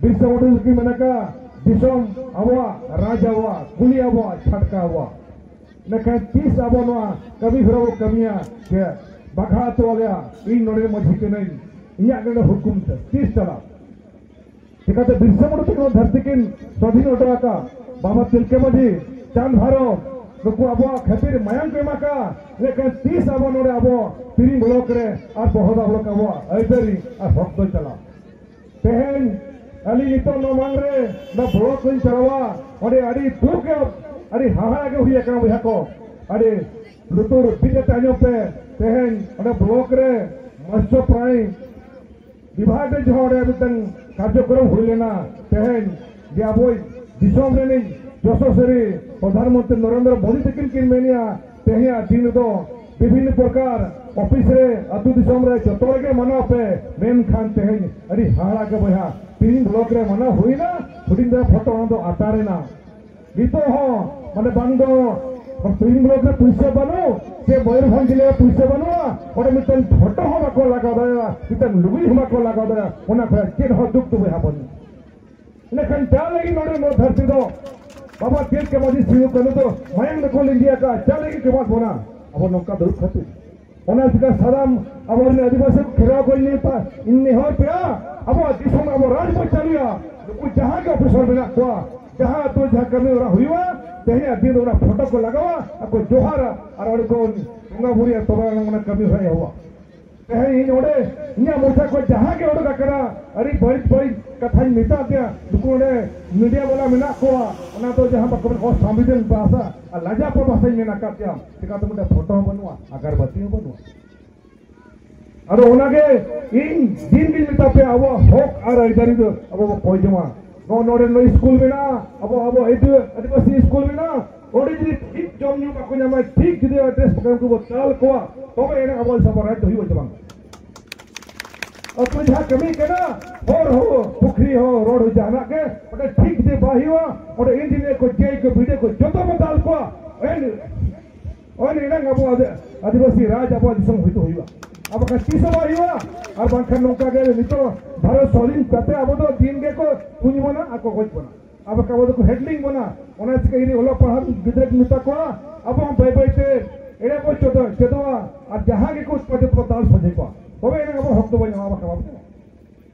ᱵᱤᱨᱥᱟ ᱢᱩᱱᱰᱟ ᱛᱟᱹᱠᱤᱱ ᱢᱮᱱ ᱟᱠᱟᱫ, ᱫᱤᱥᱚᱢ ᱟᱵᱚᱣᱟᱜ, ᱨᱟᱡᱽ ᱟᱵᱚᱣᱟᱜ, ᱠᱩᱞᱦᱤ ᱟᱵᱚᱣᱟᱜ, ᱪᱷᱟᱴᱠᱟ ᱟᱵᱚᱣᱟᱜ᱾ ᱤᱱᱟᱹᱠᱷᱟᱱ ᱛᱤᱥ ᱟᱵᱚ ᱱᱚᱣᱟ ᱠᱟᱹᱢᱤ ᱦᱚᱨᱟ ᱵᱚ ᱠᱟᱹᱢᱤᱭᱟ ᱡᱮ ᱵᱟᱜᱷᱟ ᱟᱹᱛᱩ ᱟᱞᱮᱭᱟᱜ, ᱤᱧ ᱱᱚᱰᱮ ᱢᱟᱹᱡᱷᱤ ᱠᱟᱹᱱᱟᱹᱧ, ᱤᱧᱟᱹᱜ ᱱᱚᱰᱮ ᱦᱩᱠᱩᱢ ᱛᱮ ᱛᱤᱥ ᱪᱟᱞᱟᱜ? ᱪᱤᱠᱟᱛᱮ ᱵᱤᱨᱥᱟ ᱢᱩᱱᱰᱟ ᱛᱟᱹᱠᱤᱱ ᱱᱚᱣᱟ ᱫᱷᱟᱹᱨᱛᱤ ᱠᱤᱱ ᱥᱟᱹᱫᱷᱤᱱ ᱦᱚᱴᱚ ᱟᱠᱟᱫ? ᱵᱟᱵᱟ ᱛᱤᱞᱠᱟᱹ ᱢᱟᱹᱡᱷᱤ, ᱪᱟᱸᱫ ᱵᱷᱟᱭᱨᱚ, ᱱᱩᱠᱩ ᱟᱵᱚᱣᱟᱜ ᱠᱷᱟᱹᱛᱤᱨ ᱢᱟᱭᱟᱢ ᱠᱚ ᱮᱢ ᱟᱠᱟᱫ᱾ ᱤᱱᱟᱹᱠᱷᱟᱱ ᱛᱤᱥ ᱟᱵᱚ ᱱᱚᱰᱮ ᱟᱵᱚ ᱛᱤᱨᱤᱝ ᱵᱞᱚᱠ ᱨᱮ ᱟᱨ ᱵᱚᱦᱚᱫᱟ ᱵᱞᱚᱠ ᱟᱵᱚᱣᱟᱜ ᱟᱹᱭᱫᱟᱹᱨᱤ ᱟᱨ ᱦᱚᱠ ᱫᱚ ᱪᱟᱞᱟᱜ? ᱛᱮᱦᱮᱧ ᱟᱹᱞᱤᱧ ᱱᱤᱛᱚᱜ ᱱᱚᱣᱟ ᱢᱟᱲᱟᱝ ᱨᱮ ᱱᱚᱣᱟ ᱵᱞᱚᱠ ᱞᱤᱧ ᱪᱟᱞᱟᱣᱟ, ᱚᱸᱰᱮ ᱟᱹᱰᱤ ᱫᱩᱠ ᱜᱮ, ᱟᱹᱰᱤ ᱦᱟᱦᱟᱲᱟ ᱜᱮ ᱦᱩᱭ ᱟᱠᱟᱱᱟ ᱵᱚᱭᱦᱟ ᱠᱚ᱾ ᱟᱹᱰᱤ ᱞᱩᱛᱩᱨ ᱵᱤᱫ ᱠᱟᱛᱮ ᱟᱸᱡᱚᱢ ᱯᱮ᱾ ᱛᱮᱦᱮᱧ ᱚᱸᱰᱮ ᱵᱞᱚᱠ ᱨᱮ ᱢᱚᱛᱥᱚ ᱯᱨᱟᱭᱤ ᱵᱤᱵᱷᱟᱜᱽ ᱨᱮ ᱡᱟᱦᱟᱸ ᱚᱸᱰᱮ ᱢᱤᱫᱴᱟᱝ ᱠᱟᱨᱡᱚᱠᱨᱚᱢ ᱦᱩᱭ ᱞᱮᱱᱟ, ᱛᱮᱦᱮᱧ ᱡᱮ ᱟᱵᱚᱭᱤᱡ ᱫᱤᱥᱚᱢ ᱨᱤᱱᱤᱡ ᱡᱚᱥᱚᱥᱨᱤ ᱯᱨᱚᱫᱷᱟᱱ ᱢᱚᱱᱛᱨᱤ ᱱᱚᱨᱮᱱᱫᱨᱚ ᱢᱳᱫᱤ ᱛᱟᱹᱠᱤᱱ ᱠᱤᱱ ᱢᱮᱱᱮᱜᱼᱟ, ᱛᱮᱦᱮᱧᱟᱜ ᱫᱤᱱ ᱨᱮᱫᱚ ᱵᱤᱵᱷᱤᱱᱱᱚ ᱯᱨᱚᱠᱟᱨ ᱚᱯᱷᱤᱥ ᱨᱮ, ᱟᱹᱛᱩ ᱫᱤᱥᱚᱢ ᱨᱮ ᱡᱚᱛᱚ ᱨᱮᱜᱮ ᱢᱟᱱᱟᱣ ᱯᱮ, ᱢᱮᱱᱠᱷᱟᱱ ᱛᱮᱦᱮᱧ ᱟᱹᱰᱤ ᱦᱟᱦᱟᱲᱟ ᱜᱮ ᱵᱚᱭᱦᱟ, ᱛᱤᱦᱤᱧ ᱵᱞᱚᱠ ᱨᱮ ᱢᱟᱱᱟᱣ ᱦᱩᱭᱱᱟ, ᱦᱩᱰᱤᱧ ᱫᱷᱟᱨᱟ ᱯᱷᱳᱴᱳ ᱚᱱᱟ ᱫᱚ ᱟᱛᱟᱨ ᱮᱱᱟ᱾ ᱱᱤᱛᱚᱜ ᱦᱚᱸ ᱢᱟᱱᱮ ᱵᱟᱝ ᱫᱚ ᱛᱤᱦᱤᱧ ᱵᱞᱚᱠ ᱨᱮ ᱯᱩᱭᱥᱟᱹ ᱵᱟᱹᱱᱩᱜ, ᱥᱮ ᱢᱚᱭᱩᱨᱵᱷᱚᱸᱡᱽ ᱡᱮᱞᱟ ᱨᱮ ᱯᱩᱭᱥᱟᱹ ᱵᱟᱹᱱᱩᱜᱼᱟ, ᱚᱸᱰᱮ ᱢᱤᱫᱴᱟᱝ ᱯᱷᱳᱴᱳ ᱦᱚᱸ ᱵᱟᱠᱚ ᱞᱟᱜᱟᱣ ᱫᱟᱲᱮᱭᱟᱜᱼᱟ, ᱢᱤᱫᱴᱟᱝ ᱞᱩᱜᱽᱲᱤ ᱦᱚᱸ ᱵᱟᱠᱚ ᱞᱟᱜᱟᱣ ᱫᱟᱲᱮᱭᱟᱜᱼᱟ, ᱚᱱᱟ ᱠᱷᱚᱱ ᱪᱮᱫ ᱦᱚᱸ ᱫᱩᱠ ᱫᱚ ᱵᱚᱭᱦᱟ ᱵᱟᱹᱱᱩᱜᱼᱟ᱾ ᱤᱱᱟᱹᱠᱷᱟᱱ ᱪᱟ ᱞᱟᱹᱜᱤᱫ ᱱᱚᱰᱮ ᱱᱚᱣᱟ ᱫᱷᱟᱹᱨᱛᱤ ᱫᱚ ᱵᱟᱵᱟ ᱛᱤᱞᱠᱟᱹ ᱢᱟᱹᱡᱷᱤ ᱥᱤᱫᱩ ᱠᱟᱹᱱᱦᱩ ᱫᱚ ᱢᱟᱭᱟᱝ ᱫᱚᱠᱚ ᱞᱤᱸᱡᱤ ᱟᱠᱟᱫᱼᱟ, ᱪᱟ ᱞᱟᱹᱜᱤᱫ ᱠᱚ ᱮᱢᱟᱫ ᱵᱚᱱᱟ ᱟᱵᱚ ᱱᱚᱝᱠᱟ ᱫᱩᱲᱩᱵ ᱠᱷᱟᱹᱛᱤᱨ᱾ ᱚᱱᱟ ᱪᱤᱠᱟ ᱥᱟᱱᱟᱢ ᱟᱵᱚᱨᱮᱱ ᱟᱹᱫᱤᱵᱟᱹᱥᱤ ᱠᱚ ᱠᱷᱮᱨᱣᱟ ᱠᱚ ᱤᱧ ᱱᱮᱦᱚᱨ ᱯᱮᱭᱟ, ᱟᱵᱚᱣᱟᱜ ᱫᱤᱥᱚᱢ ᱟᱵᱚ ᱨᱟᱡᱽ ᱵᱚ ᱪᱟᱹᱞᱩᱭᱟ᱾ ᱱᱩᱠᱩ ᱡᱟᱦᱟᱸ ᱜᱮ ᱚᱯᱷᱤᱥᱟᱨ ᱢᱮᱱᱟᱜ ᱠᱚᱣᱟ, ᱡᱟᱦᱟᱸ ᱟᱹᱛᱩ ᱡᱟᱦᱟᱸ ᱠᱟᱹᱢᱤ ᱦᱚᱨᱟ ᱦᱩᱭᱩᱜᱼᱟ, ᱛᱮᱦᱮᱧᱟᱜ ᱫᱤᱱ ᱨᱮ ᱚᱱᱟ ᱯᱷᱳᱴᱳ ᱠᱚ ᱞᱟᱜᱟᱣᱟ ᱟᱨ ᱠᱚ ᱡᱚᱦᱟᱨᱟ ᱟᱨ ᱚᱸᱰᱮ ᱠᱚ ᱵᱚᱸᱜᱟ ᱵᱩᱨᱩᱭᱟ, ᱛᱚᱵᱮ ᱚᱱᱟ ᱠᱟᱹᱢᱤ ᱦᱚᱨᱟ ᱮᱦᱚᱵᱚᱜᱼᱟ᱾ ᱛᱮᱦᱮᱧ ᱤᱧ ᱚᱸᱰᱮ ᱤᱧᱟᱹᱜ ᱢᱚᱪᱟ ᱠᱷᱚᱱ ᱡᱟᱦᱟᱸ ᱜᱮ ᱚᱰᱚᱠ ᱟᱠᱟᱱᱟ, ᱟᱹᱰᱤ ᱵᱟᱹᱲᱤᱡ ᱵᱟᱹᱲᱤᱡ ᱠᱟᱛᱷᱟᱧ ᱢᱮᱛᱟᱫ ᱯᱮᱭᱟ᱾ ᱱᱩᱠᱩ ᱚᱸᱰᱮ ᱢᱤᱰᱤᱭᱟ ᱵᱟᱞᱟ ᱢᱮᱱᱟᱜ ᱠᱚᱣᱟ, ᱚᱱᱟ ᱫᱚ ᱡᱟᱦᱟᱸ ᱵᱟᱠᱚ ᱢᱮᱱ ᱚᱥᱟᱢᱵᱤᱫᱷᱟᱱ ᱵᱷᱟᱥᱟ ᱟᱨ ᱞᱟᱡᱟᱯᱟᱲ ᱵᱷᱟᱥᱟᱧ ᱢᱮᱱ ᱟᱠᱟᱫ ᱯᱮᱭᱟ᱾ ᱪᱤᱠᱟᱹᱛᱮ ᱢᱤᱫᱴᱮᱱ ᱯᱷᱳᱴᱳ ᱦᱚᱸ ᱵᱟᱹᱱᱩᱜᱼᱟ, ᱟᱜᱟᱨᱵᱟᱹᱛᱤ ᱦᱚᱸ ᱵᱟᱹᱱᱩᱜᱼᱟ᱾ ᱟᱫᱚ ᱚᱱᱟᱜᱮ ᱤᱧ ᱫᱤᱱ ᱜᱤᱧ ᱢᱮᱛᱟ ᱯᱮᱭᱟ, ᱟᱵᱚᱣᱟᱜ ᱦᱚᱠ ᱟᱨ ᱟᱹᱭᱫᱟᱹᱨᱤ ᱫᱚ ᱟᱵᱚ ᱵᱚ ᱠᱚᱭ ᱡᱚᱝᱟ᱾ ᱱᱚᱜᱼᱚ ᱱᱚᱰᱮ ᱱᱚᱜᱼᱚᱭ ᱥᱠᱩᱞ ᱢᱮᱱᱟᱜᱼᱟ, ᱟᱵᱚ, ᱟᱵᱚ ᱟᱹᱫᱤ-, ᱟᱹᱫᱤᱵᱟᱹᱥᱤ ᱥᱠᱩᱞ ᱢᱮᱱᱟᱜᱼᱟ, ᱚᱸᱰᱮ ᱡᱩᱫᱤ ᱴᱷᱤᱠ ᱡᱚᱢ ᱧᱩ ᱵᱟᱠᱚ ᱧᱟᱢᱟ, ᱴᱷᱤᱠ ᱡᱩᱫᱤ ᱰᱨᱮᱥ ᱵᱟᱠᱚ ᱧᱟᱢᱟ, ᱩᱱᱠᱩ ᱵᱚ ᱫᱟᱞ ᱠᱚᱣᱟ, ᱛᱚᱵᱮ ᱮᱱᱟᱝ ᱟᱵᱚᱣᱟᱜ ᱥᱟᱯᱟ ᱨᱟᱡᱽ ᱫᱚ ᱦᱩᱭᱩᱜᱼᱟ ᱥᱮ ᱵᱟᱝ? ᱟᱹᱛᱩ ᱡᱟᱦᱟᱸ ᱠᱟᱹᱢᱤ ᱠᱟᱱᱟ, ᱦᱚᱨ ᱦᱚᱸ, ᱯᱩᱠᱷᱨᱤ ᱦᱚᱸ, ᱨᱳᱰ ᱦᱚᱸ, ᱡᱟᱦᱟᱱᱟᱜ ᱜᱮ ᱚᱸᱰᱮ ᱴᱷᱤᱠ ᱡᱩᱫᱤ ᱵᱟᱭ ᱦᱩᱭᱩᱜᱼᱟ, ᱚᱸᱰᱮ ᱤᱧᱡᱤᱱᱤᱭᱟᱨ ᱠᱚ, ᱡᱮ ᱠᱚ, ᱵᱤᱰᱤᱭᱳ ᱠᱚ ᱡᱚᱛᱚ ᱵᱚ ᱫᱟᱞ ᱠᱚᱣᱟ᱾ ᱮᱱ ᱚᱱᱮ ᱮᱱᱟᱝ ᱟᱵᱚ ᱟᱫ-, ᱟᱹᱫᱤᱵᱟᱹᱥᱤ ᱨᱟᱡᱽ ᱟᱵᱚᱣᱟᱜ ᱫᱤᱥᱚᱢ ᱦᱩᱭ ᱫᱚ ᱦᱩᱭᱩᱜᱼᱟ᱾ ᱟᱨ ᱵᱟᱠᱷᱟᱱ ᱛᱤᱥ ᱦᱚᱸ ᱵᱟᱭ ᱦᱩᱭᱩᱜᱼᱟ᱾ ᱟᱨ ᱵᱟᱝᱠᱷᱟᱱ ᱱᱚᱝᱠᱟ ᱜᱮ ᱱᱤᱛᱚᱜ ᱵᱷᱟᱨᱚᱛ ᱥᱟᱹᱫᱷᱤᱱ ᱠᱟᱛᱮ ᱟᱵᱚ ᱫᱚ ᱫᱤᱱ ᱜᱮᱠᱚ ᱛᱩᱧ ᱵᱚᱱᱟ ᱟᱨ ᱠᱚ ᱜᱚᱡ ᱵᱚᱱᱟ᱾ ᱟᱨ ᱵᱟᱠᱷᱟᱱ ᱟᱵᱚ ᱫᱚᱠᱚ ᱦᱮᱰᱞᱤᱝ ᱵᱚᱱᱟ᱾ ᱚᱱᱟ ᱪᱤᱠᱟᱹ ᱤᱧ ᱚᱞᱚᱜ ᱯᱟᱲᱦᱟᱜ ᱜᱤᱫᱽᱨᱟᱹ ᱠᱚ ᱢᱮᱛᱟ ᱠᱚᱣᱟ, ᱟᱵᱚ ᱦᱚᱸ ᱵᱟᱹᱭ ᱵᱟᱹᱭ ᱛᱮ ᱮᱲᱮ ᱵᱚ ᱪᱮᱫᱚᱜ, ᱪᱮᱫᱚᱜᱼᱟ᱾ ᱟᱨ ᱡᱟᱦᱟᱸ ᱜᱮᱠᱚ ᱩᱛᱯᱟᱫ ᱠᱚ ᱫᱟᱞ ᱥᱚᱡᱷᱮ ᱠᱚᱣᱟ, ᱛᱚᱵᱮ ᱮᱱᱟᱝ ᱟᱵᱚ ᱦᱚᱠ ᱫᱚᱵᱚ ᱧᱟᱢᱟ, ᱵᱟᱠᱷᱟᱱ ᱵᱟᱵᱚ ᱧᱟᱢᱟ᱾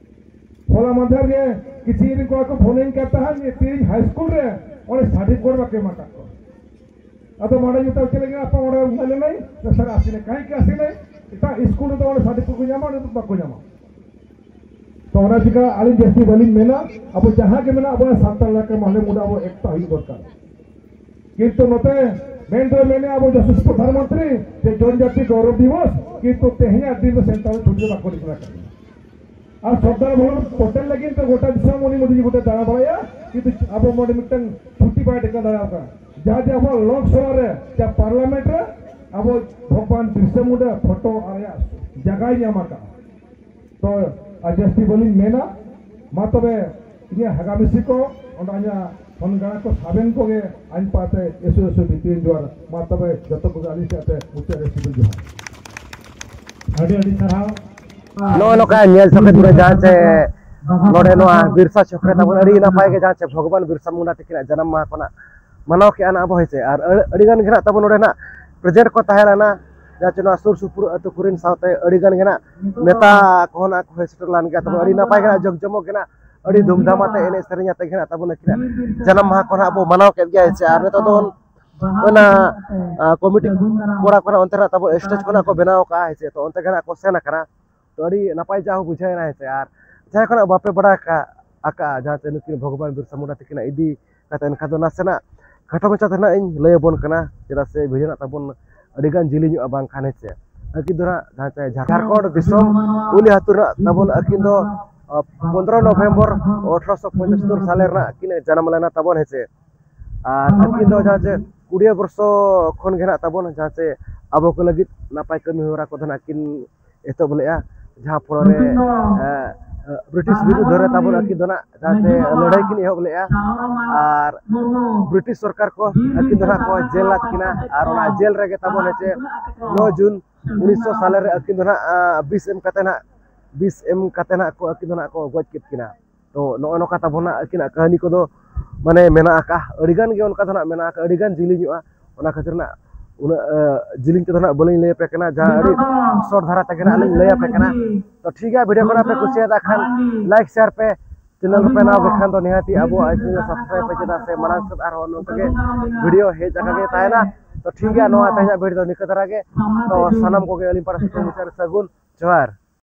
ᱦᱚᱞᱟ ᱢᱟᱫᱷᱮᱨ ᱜᱮ ᱠᱤᱪᱷᱤ ᱨᱮᱱ ᱠᱚᱲᱟ ᱠᱚ ᱯᱷᱳᱱ ᱤᱧ ᱠᱟᱱ ᱛᱟᱦᱮᱸᱫ ᱡᱮ ᱛᱮᱦᱮᱧ ᱦᱟᱭ ᱥᱠᱩᱞ ᱨᱮ ᱚᱸᱰᱮ ᱥᱟᱨᱴᱤᱯᱷᱤᱠᱮᱴ ᱵᱟᱠᱚ ᱮᱢ ᱟᱠᱟᱫ ᱠᱚᱣᱟ᱾ ᱟᱫᱚ ᱢᱟᱲᱟᱝ ᱢᱮᱛᱟ ᱪᱮᱫ ᱞᱟᱹᱜᱤᱫ ᱟᱯᱟ ᱚᱸᱰᱮ ᱩᱱᱟᱹᱜ ᱞᱮᱱᱟᱭ, ᱥᱟᱨ ᱟᱥᱤᱱᱟᱭ, ᱠᱟᱹᱦᱤ ᱠᱮ ᱟᱥᱤᱱᱟᱭ, ᱮᱴᱟᱜ ᱥᱠᱩᱞ ᱨᱮᱫᱚ ᱚᱸᱰᱮ ᱥᱟᱨᱴᱤᱯᱷᱤᱠᱮᱴ ᱠᱚ ᱧᱟᱢᱟ, ᱚᱸᱰᱮ ᱫᱚ ᱵᱟᱠᱚ ᱧᱟᱢᱟ᱾ ᱛᱚ ᱚᱱᱟ ᱪᱤᱠᱟ ᱟᱹᱞᱤᱧ ᱡᱟᱹᱥᱛᱤ ᱵᱟᱹᱞᱤᱧ ᱢᱮᱱᱟ, ᱟᱵᱚ ᱡᱟᱦᱟᱸ ᱜᱮ ᱢᱮᱱᱟᱜ ᱟᱵᱚ ᱥᱟᱱᱛᱟᱲ ᱮᱞᱟᱠᱟ ᱢᱟᱦᱞᱮ ᱢᱩᱰᱟ ᱟᱵᱚ ᱮᱠᱛᱟ ᱦᱩᱭᱩᱜ ᱫᱚᱨᱠᱟᱨ᱾ ᱠᱤᱱᱛᱩ ᱱᱚᱛᱮ ᱢᱮᱱ ᱫᱚ ᱢᱮᱱᱮ ᱟᱵᱚ ᱡᱚᱥᱚᱥ ᱯᱨᱚᱫᱷᱟᱱ ᱢᱚᱱᱛᱨᱤ ᱡᱮ ᱡᱚᱱᱡᱟᱛᱤ ᱜᱚᱣᱨᱚᱵ ᱫᱤᱵᱚᱥ, ᱠᱤᱱᱛᱩ ᱛᱮᱦᱮᱧᱟᱜ ᱫᱤᱱ ᱫᱚ ᱥᱟᱱᱛᱟᱲ ᱪᱷᱩᱴᱤ ᱫᱚ ᱵᱟᱠᱚ declare ᱟᱠᱟᱫᱟ᱾ ᱟᱨ ᱥᱚᱨᱫᱟᱨ ᱵᱚᱞᱞᱚᱵᱷ ᱯᱚᱴᱮᱞ ᱞᱟᱹᱜᱤᱫ ᱫᱚ ᱜᱚᱴᱟ ᱫᱤᱥᱚᱢ ᱩᱱᱤ ᱢᱳᱫᱤᱡᱤ ᱜᱚᱴᱟ ᱫᱟᱬᱟ ᱵᱟᱲᱟᱭᱟ, ᱠᱤᱱᱛᱩ ᱟᱵᱚ ᱱᱚᱰᱮ ᱢᱤᱫᱴᱟᱝ ᱪᱷᱩᱴᱤ ᱵᱟᱭ declare ᱫᱟᱲᱮ ᱟᱠᱟᱫᱟ᱾ ᱡᱟᱦᱟᱸ ᱡᱮ ᱟᱵᱚᱣᱟᱜ ᱞᱳᱠᱥᱚᱵᱷᱟ ᱨᱮ, ᱡᱟ ᱯᱟᱨᱞᱟᱢᱮᱱᱴ ᱨᱮ ᱟᱵᱚ ᱵᱷᱚᱜᱽᱵᱟᱱ ᱵᱤᱨᱥᱟ ᱢᱩᱱᱰᱟ ᱯᱷᱳᱴᱳ ᱟᱨ ᱟᱭᱟᱜ ᱡᱟᱭᱜᱟᱭ ᱧᱟᱢ ᱟᱠᱟᱫᱟ᱾ ᱛᱚ ᱟᱨ ᱡᱟᱹᱥᱛᱤ ᱵᱟᱹᱞᱤᱧ ᱢᱮᱱᱟ, ᱢᱟ ᱛᱚᱵᱮ ᱤᱧᱟᱹᱜ ᱦᱟᱜᱟ ᱢᱤᱥᱤ ᱠᱚ, ᱚᱸᱰᱮ ᱤᱧᱟᱹᱜ ᱦᱚᱱ ᱜᱟᱬᱟ ᱠᱚ ᱥᱟᱵᱮᱱ ᱠᱚᱜᱮ ᱟᱹᱧ ᱯᱟᱦᱴᱟ ᱮᱥᱚ ᱮᱥᱚ ᱵᱤᱛᱤᱭᱮᱱ ᱡᱚᱦᱟᱨ᱾ ᱢᱟ ᱛᱚᱵᱮ ᱡᱚᱛᱚ ᱠᱚᱜᱮ ᱟᱹᱞᱤᱧ ᱥᱮᱫ ᱛᱮ ᱢᱩᱪᱟᱹᱫ ᱨᱮ ᱥᱤᱵᱤᱞ ᱡᱚᱦᱟᱨ᱾ ᱟᱹᱰᱤ ᱟᱹᱰᱤ ᱥᱟᱨᱦᱟᱣ᱾ ᱱᱚᱜᱼᱚᱭ ᱱᱚᱝᱠᱟ ᱧᱮᱞ ᱥᱚᱠᱮ ᱫᱩᱨᱟᱹ ᱡᱟᱦᱟᱸ ᱪᱮ ᱱᱚᱰᱮ ᱱᱚᱣᱟ ᱵᱤᱨᱥᱟ ᱪᱚᱠᱨᱮ ᱛᱟᱵᱚᱱ ᱟᱹᱰᱤ ᱱᱟᱯᱟᱭ ᱜᱮ ᱡᱟᱦᱟᱸ ᱪᱮ ᱵᱷᱚᱜᱚᱵᱟᱱ ᱵᱤᱨᱥᱟ ᱢᱩᱱᱰᱟ ᱛᱤᱠᱤᱱᱟᱜ ᱡᱟᱱᱟᱢ ᱢᱟᱦᱟ ᱠᱷᱚᱱᱟᱜ ᱢᱟᱱᱟᱣ ᱠᱮᱜᱼᱟ ᱱᱟᱜ ᱟᱵᱚ, ᱦᱮᱸ ᱥᱮ᱾ ᱟᱨ ᱟᱹ-, ᱟᱹᱰᱤ ᱜᱟᱱ ᱜᱮ ᱱᱟᱜ ᱛᱟᱵᱚᱱ ᱱᱚᱰᱮ ᱱᱟᱜ present ᱠᱚ ᱛᱟᱦᱮᱸ ᱞᱮᱱᱟ, ᱡᱟᱦᱟᱸ ᱪᱮ ᱱᱚᱣᱟ ᱥᱩᱨ ᱥᱩᱯᱩᱨ ᱟᱹᱛᱩ ᱠᱚᱨᱮᱱ ᱥᱟᱶᱛᱮ ᱟᱹᱰᱤ ᱜᱟᱱ ᱜᱮ ᱱᱟᱜ ᱱᱮᱛᱟ ᱠᱚᱦᱚᱸ ᱱᱟᱜ ᱠᱚ ᱦᱮᱡ ᱥᱮᱴᱮᱨ ᱞᱮᱱ ᱜᱮᱭᱟ᱾ ᱛᱚᱵᱮ ᱟᱹᱰᱤ ᱱᱟᱯᱟᱭ ᱜᱮ ᱱᱟᱜ ᱡᱚᱠ ᱡᱚᱢᱚᱠ ᱜᱮ ᱱᱟᱜ ᱟᱹᱰᱤ ᱫᱷᱩᱢᱫᱷᱟᱢ ᱟᱛᱮ ᱮᱱᱮᱡ ᱥᱮᱨᱮᱧ ᱟᱛᱮ ᱜᱮ ᱱᱟᱜ ᱛᱟᱵᱚᱱ ᱟᱹᱠᱤᱱᱟᱜ ᱡᱟᱱᱟᱢ ᱢᱟᱦᱟ ᱠᱚ ᱱᱟᱜ ᱵᱚ ᱢᱟᱱᱟᱣ ᱠᱮᱫ ᱜᱮᱭᱟ, ᱦᱮᱸ ᱥᱮ᱾ ᱟᱨ ᱱᱤᱛᱚᱜ ᱫᱚ ᱚᱱᱟ ᱠᱚᱢᱤᱴᱤ ᱠᱚᱲᱟ ᱠᱚ ᱱᱟᱜ ᱚᱱᱛᱮ ᱱᱟᱜ ᱛᱟᱵᱚ ᱥᱴᱮᱡᱽ ᱠᱷᱚᱱᱟᱜ ᱠᱚ ᱵᱮᱱᱟᱣ ᱠᱟᱜᱼᱟ, ᱦᱮᱸ ᱥᱮ᱾ ᱛᱚ ᱚᱱᱛᱮ ᱜᱮ ᱱᱟᱜ ᱠᱚ ᱥᱮᱱ ᱟᱠᱟᱱᱟ᱾ ᱛᱚ ᱟᱹᱰᱤ ᱱᱟᱯᱟᱭ ᱡᱟ ᱦᱚᱸ ᱵᱩᱡᱷᱟᱹᱣ ᱮᱱᱟ, ᱦᱮᱸ ᱥᱮ᱾ ᱟᱨ ᱡᱟᱦᱟᱸᱭ ᱠᱷᱚᱱᱟᱜ ᱵᱟᱯᱮ ᱵᱟᱲᱟᱭ ᱟᱠᱟᱫ, ᱟᱠᱟᱫᱼᱟ, ᱡᱟᱦᱟᱸ ᱪᱮ ᱱᱩᱠᱤᱱ ᱵᱷᱚᱜᱚᱵᱟᱱ ᱵᱤᱨᱥᱟ ᱢᱩᱱᱰᱟ ᱛᱟᱹᱠᱤᱱᱟᱜ ᱤᱫᱤ ᱠᱟᱛᱮ, ᱮᱱᱠᱷᱟᱱ ᱫᱚ ᱱᱟᱥᱮᱱᱟᱜ ᱠᱷᱟᱴᱚ ᱢᱟᱪᱷᱟ ᱛᱮ ᱱᱟᱜ ᱤᱧ ᱞᱟᱹᱭ ᱟᱵᱚᱱ ᱠᱟᱱᱟ, ᱪᱮᱫᱟᱜ ᱥᱮ ᱵᱷᱤᱰᱤᱭᱳ ᱱᱟᱜ ᱛᱟᱵᱚᱱ ᱟᱹᱰᱤ ᱜᱟᱱ ᱡᱤᱞᱤᱧᱚᱜᱼᱟ ᱵᱟᱝᱠᱷᱟᱱ, ᱦᱮᱸ ᱥᱮ᱾ ᱟᱹᱠᱤᱱ ᱫᱚ ᱱᱟᱜ ᱡᱟᱦᱟᱸ ᱪᱮ ᱡᱷᱟᱲᱠᱷᱚᱸᱰ ᱫᱤᱥᱚᱢ ᱩᱞᱤ ᱟᱹᱛᱩ ᱨᱮᱱᱟᱜ ᱛᱟᱵᱚᱱ ᱟᱹᱠᱤᱱ ᱫᱚ, ᱟ, ᱯᱚᱱᱫᱽᱨᱚ ᱱᱚᱵᱷᱮᱢᱵᱚᱨ ᱟᱴᱷᱨᱚᱥᱚ ᱯᱚᱸᱪᱟᱛᱛᱳᱨ ᱥᱟᱞᱮ ᱨᱮᱱᱟᱜ ᱠᱤᱱ ᱡᱟᱱᱟᱢ ᱞᱮᱱᱟ ᱛᱟᱵᱚᱱ, ᱦᱮᱸ ᱥᱮ᱾ ᱟᱨ ᱟᱹᱠᱤᱱ ᱫᱚ ᱡᱟᱦᱟᱸ ᱪᱮ ᱠᱩᱲᱤᱭᱟᱹ ᱵᱚᱨᱥᱚ ᱠᱷᱚᱱ ᱜᱮ ᱱᱟᱜ ᱛᱟᱵᱚᱱ ᱡᱟᱦᱟᱸ ᱪᱮ ᱟᱵᱚ ᱠᱚ ᱞᱟᱹᱜᱤᱫ ᱱᱟᱯᱟᱭ ᱠᱟᱹᱢᱤ ᱦᱚᱨᱟ ᱠᱚᱫᱚ ᱱᱟᱜ ᱠᱤᱱ ᱮᱛᱚᱦᱚᱵ ᱞᱮᱫᱼᱟ, ᱡᱟᱦᱟᱸ ᱯᱚᱨᱮ, ᱮ, ᱮ, ᱵᱨᱤᱴᱤᱥ ᱵᱤᱨᱩᱫᱽ ᱨᱮ ᱛᱟᱵᱚᱱ ᱟᱹᱠᱤᱱ ᱫᱚ ᱱᱟᱜ ᱡᱟᱦᱟᱸ ᱪᱮ ᱞᱟᱹᱲᱦᱟᱹᱭ ᱠᱤᱱ ᱮᱦᱚᱵ ᱞᱮᱫᱼᱟ᱾ ᱟᱨ ᱵᱨᱤᱴᱤᱥ ᱥᱚᱨᱠᱟᱨ ᱠᱚ ᱟᱹᱠᱤᱱ ᱫᱚ ᱱᱟᱜ ᱠᱚ ᱡᱮᱞ ᱞᱮᱫ ᱠᱤᱱᱟ, ᱟᱨ ᱚᱱᱟ ᱡᱮᱞ ᱨᱮᱜᱮ ᱛᱟᱵᱚᱱ ᱦᱮᱸ ᱪᱮ ᱱᱚ ᱡᱩᱱ ᱩᱱᱤᱥᱥᱚ ᱥᱟᱞᱮ ᱨᱮ ᱟᱹᱠᱤᱱ ᱫᱚ ᱱᱟᱜ, ᱟ, ᱵᱤᱥ ᱮᱢ ᱠᱟᱛᱮ ᱱᱟᱜ, ᱵᱤᱥ ᱮᱢ ᱠᱟᱛᱮ ᱱᱟᱜ ᱠᱚ ᱟᱹᱠᱤᱱ ᱫᱚ ᱱᱟᱜ ᱠᱚ ᱜᱚᱡ ᱠᱮᱫ ᱠᱤᱱᱟ᱾ ᱛᱚ ᱱᱚᱜᱼᱚ ᱱᱚᱝᱠᱟ ᱛᱟᱵᱚᱱ ᱱᱟᱜ ᱟᱹᱠᱤᱱᱟᱜ ᱠᱟᱹᱦᱱᱤ ᱠᱚᱫᱚ ᱢᱟᱱᱮ ᱢᱮᱱᱟᱜ ᱟᱠᱟᱫᱼᱟ, ᱟᱹᱰᱤ ᱜᱟᱱ ᱜᱮ ᱚᱱᱠᱟ ᱫᱚ ᱱᱟᱜ ᱢᱮᱱᱟᱜ ᱟᱠᱟᱫᱼᱟ, ᱟᱹᱰᱤ ᱜᱟᱱ ᱡᱤᱞᱤᱧᱚᱜᱼᱟ᱾ ᱚᱱᱟ ᱠᱷᱟᱹᱛᱤᱨ ᱱᱟᱜ ᱩᱱᱟᱹᱜ, ᱮ, ᱡᱤᱞᱤᱧ ᱛᱮᱫᱚ ᱱᱟᱜ ᱵᱟᱹᱞᱤᱧ ᱞᱟᱹᱭ ᱟᱯᱮ ᱠᱟᱱᱟ, ᱡᱟᱦᱟᱸ ᱟᱹᱰᱤ ᱥᱚᱨᱴ ᱫᱷᱟᱨᱟ ᱛᱮᱜᱮ ᱱᱟᱜ ᱞᱤᱧ ᱞᱟᱹᱭ ᱟᱯᱮ ᱠᱟᱱᱟ᱾ ᱛᱚ ᱴᱷᱤᱠ ᱜᱮᱭᱟ, ᱵᱷᱤᱰᱤᱭᱳ ᱠᱚ ᱱᱟᱜ ᱯᱮ ᱠᱩᱥᱤᱭᱟᱫᱟ ᱠᱷᱟᱱ ᱞᱟᱭᱤᱠ ᱥᱮᱭᱟᱨ ᱯᱮ, ᱪᱮᱱᱮᱞ ᱨᱮᱯᱮ ᱱᱟᱣᱟ ᱜᱮ ᱠᱷᱟᱱ ᱫᱚ ᱱᱤᱦᱟᱹᱛᱤ ᱟᱵᱚᱣᱟᱜ ᱪᱮᱱᱮᱞ ᱥᱟᱵᱥᱠᱨᱟᱭᱤᱵ ᱯᱮ, ᱪᱮᱫᱟᱜ ᱥᱮ ᱢᱟᱲᱟᱝ ᱥᱮᱫ ᱟᱨᱦᱚᱸ ᱱᱚᱝᱠᱟ ᱜᱮ ᱵᱷᱤᱰᱤᱭᱳ ᱦᱮᱡ ᱟᱠᱟᱱ ᱜᱮ ᱛᱟᱦᱮᱱᱟ᱾ ᱛᱚ ᱴᱷᱤᱠ ᱜᱮᱭᱟ, ᱱᱚᱣᱟ ᱛᱮᱦᱮᱧᱟᱜ ᱵᱷᱤᱰᱤᱭᱳ ᱫᱚ ᱱᱤᱝᱠᱟᱹ ᱫᱷᱟᱨᱟ ᱜᱮ᱾ ᱛᱚ ᱥᱟᱱᱟᱢ ᱠᱚᱜᱮ ᱟᱹᱞᱤᱧ ᱯᱟᱦᱴᱟ ᱥᱮᱫ ᱠᱷᱚᱱ ᱢᱩᱪᱟᱹᱫ ᱨᱮ ᱥᱟᱹᱜᱩᱱ ᱡᱚᱦᱟᱨ᱾